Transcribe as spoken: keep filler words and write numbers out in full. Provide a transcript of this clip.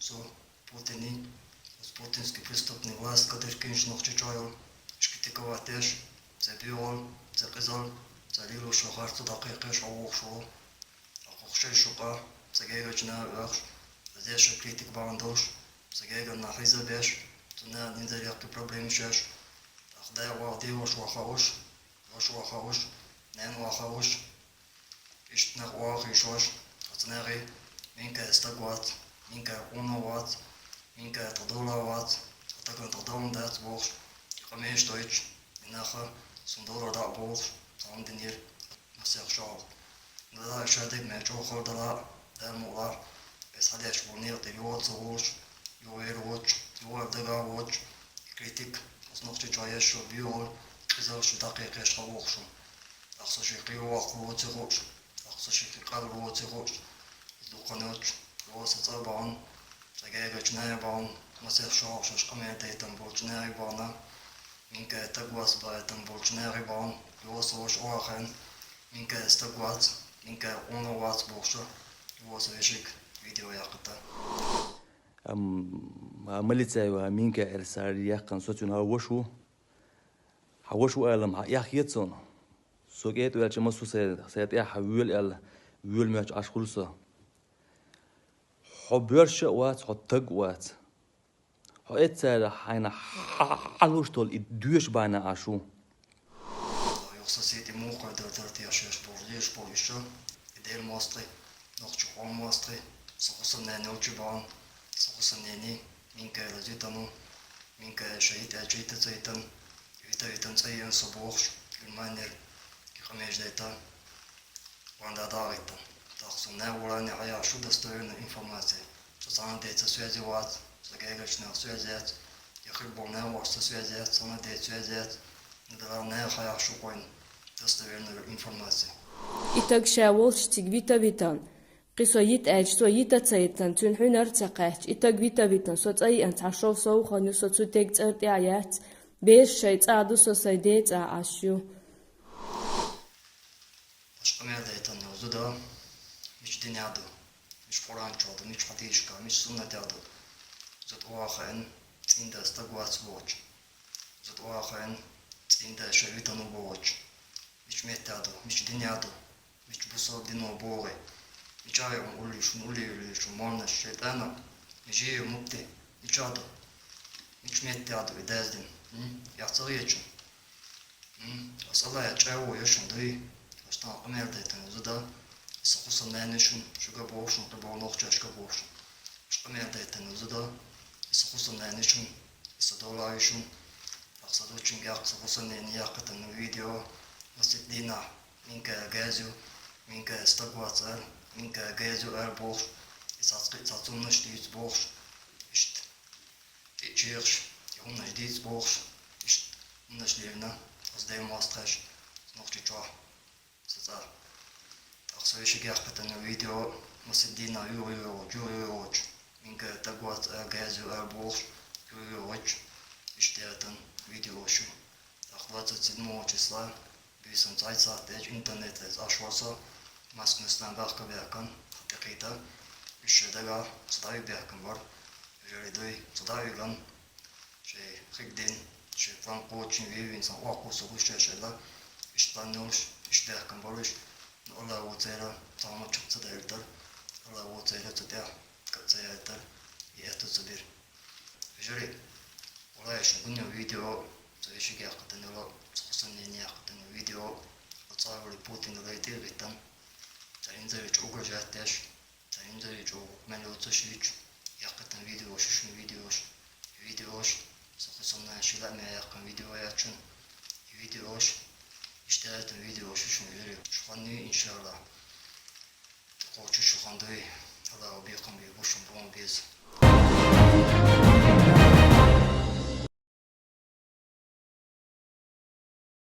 Цо Путиний, оцу путинский преступный власть кадыркинчу нохчийчохь йолу, уьш критиковать деш, церан боьхалла, церан къизалла, церан лелош йолу харцо дӀакхайкхош хьан вохуш волу. ТӀаккха шайн шуьга, сан гергарчу наха оьхуш, аса деш шайн критика бахьана долуш, сан гергара нах хьийзабеш, цу наха низарехь кхин проблемаш еш, тӀаккха да ваха, дехаш ваха уьш, ваша ваха уьш, нана ваха уьш. Иштта нах ваха йиш йолуш, оцу нахе, минкъа стаг вац, минкъа къона вац, минкъа тхан дола вац, тхан тахана тхан долун дац бохуш, и къамеш дойтуш, и наха, сан долара дӀа а бохуш, цхьа хӀума динера, масех шолгӀа. Дала ша дегнаш чӀогӀа хала дала, Дала мукъ лахь, аса хьадеш болу некъа тӀе йоха ца волуш, йохийла воцуш, йохийла дагахь воцуш, и критик, оцу нохчийчохь еш йолу боьхалла, къизалла шу дӀакхайкхош хьан вохуш ву. ТӀаккха со шен кхин воккха воций хууш, тӀаккха со шен кхин къаьлла воций хууш, иза дукха йоцуш, йоха сан цӀа а бахьана, сан гергарчу наха а бахьана, масех шолгӀа шаьш къамел дайтина болчу наха а бахьана, минкъа стаг вац байтина болчу наха а бахьана, йоха со ваша охьахиъна, минкъа стаг вац, минкъа къона вац бохуш, йоха со вешиг видео яккхийтина. Ам, а милиция ю, а минкъа аьлла цара яьккхина, со цуьнан хьан ваша ву. Хьан ваша ву алам, хьан эхь хета суна? Со кӀетӀа ваьлча ма су сайн, сайн тӀехь хьан воьла аьлла, воьла моьттуш Ӏаш хуьлу со. Хьо боьрша а вац, хьо таг а вац. Хьо эццара хьайна хьалуш долу и доьшуш бахьана Ӏаш ву. Юха сан сий тӀе муха кхойдар дара те шаьш бохуш, лелаш болу иштта, и Делан мостагӀий, нохчийн къоман мостагӀий, сан хӀусамнана йолчу бахьана, сан хӀусамнений, минкъа аьлла зуьтану, минкъа аьлла ша йита аьлча йита ца йитина, йита йитина цӀа еана со бохуш, Германера, и къамеш дайта. Ван да дагӀиттан. ТӀаккха суна наха волане хьаяхьа шу достоверная информация. Со цхьана де ца связи вац, со гергарчу наха связи яц, я хир болу наха вац ца связи яц, цхьана де связи яц. Надала наха хьаяхьа шу кхойна достоверная информация. И таг ша волчу цига вита витан. Кхин со йита аьлча, со йита ца йитан, цуьнан хьуьнар а ца кхаьчча, и таг вита витан, со цӀа йиъан цхьа шов совхан ю, со цу тега цӀар тӀехь яц. Бераш шайн цӀа ду, со сайн ден цӀа Ӏаш ю. Аша къамел дайтан йолу зуда, мича динехь ду, мича Къуръан чохь ду, мича хьадисашкахь, мича суннатехь ду. Зуда охьахиъна, цӀийнда стаг вац бохучу. Зуда охьахиъна, цӀийнда ша витану бохучу. Мича меттехь ду, мича динехь ду, мича бусалба дино бохий. Мичахь ю хьуна уллиш, хьуна улле йолуш, хьуна молнаш, шайтӀанах, жийо мукъти, мичахь ду? Мича меттехь ду и даздина? М? Эхь ца хеташ? М, аса Аллахь чӀагӀо ю шуна дуй? Аша тахана къамел дайтан зуда, и сан хӀусамнана ю шуна, шуьга боху шуна, кхин болу нохчашка боху шуна. Аша къамел дайтан зуда, и сан хӀусамнана ю шуна, и сан дола ю шуна. Ахса дучуьнга яккха сан хӀусамнена яккхийтина видео, масех дийнахь, минкъа газ ю, минкъа стаг вац ара, минкъа газ ю ара бохуш, и цхьацца кхин цхьа цуннаш дийца бохуш. Иштта. ТӀе чехаш, и хӀуманаш дийца бохуш, иштта хӀуманаш лелийна, оцу Делан мостагӀаша, нохчийчохь, сан цӀа. ТӀаккха со вешиг яккхийтина видео, масех дийнахь юха йогӀучу, юха йогӀучу, минкъа стаг вац ара, газ ю ара бохуш, юха йогӀучу, иштта яйтан видеош ю. ТӀаккха двадцать седьмого числа, бийсан цхьайтта сахьт дечу интернетехь иза Ӏаш вара со, массо а местан баьхка баьхкина, тӀекхийтта, уьш шайн дагахь, ца дӀавига баьхкина бара, вежарий дуй, ца дӀавиган, шайн хиг дина, шайн план кхочун вевин сан охьакхуссу гуш шайшайла, иштта план йолуш, иштта баьхкина болуш, но Аллахь ву церан, цхьа хӀума чекх ца даьлла дара, Аллахь ву церан ца тӀехь, кхин ца яьлла дара, и аьтту ца бира. Вежарий, валлахӀи, шуна гуна йолу видео, со вешиг яккхийтина йолу, со хӀусамнена яккхийтина йолу видео, оцу цӀахь волу Путин лай тӀе а гӀиттина, цара инзаре чӀогӀа угрожать деш, цара инзаре чӀогӀа мел йоцуш йитча, яккхийтина видеош ю шуна видеош, видеош, со хӀусамнана ши лаамехь яьккхина видео яц шуна, и видеош, иштта яйтина видеош ю шуна, вежарий, шу хан ю, иншаллахӀ. Кхочуш шу хан дуй, Аллахьо бекхам бе бу шуна бохам беза.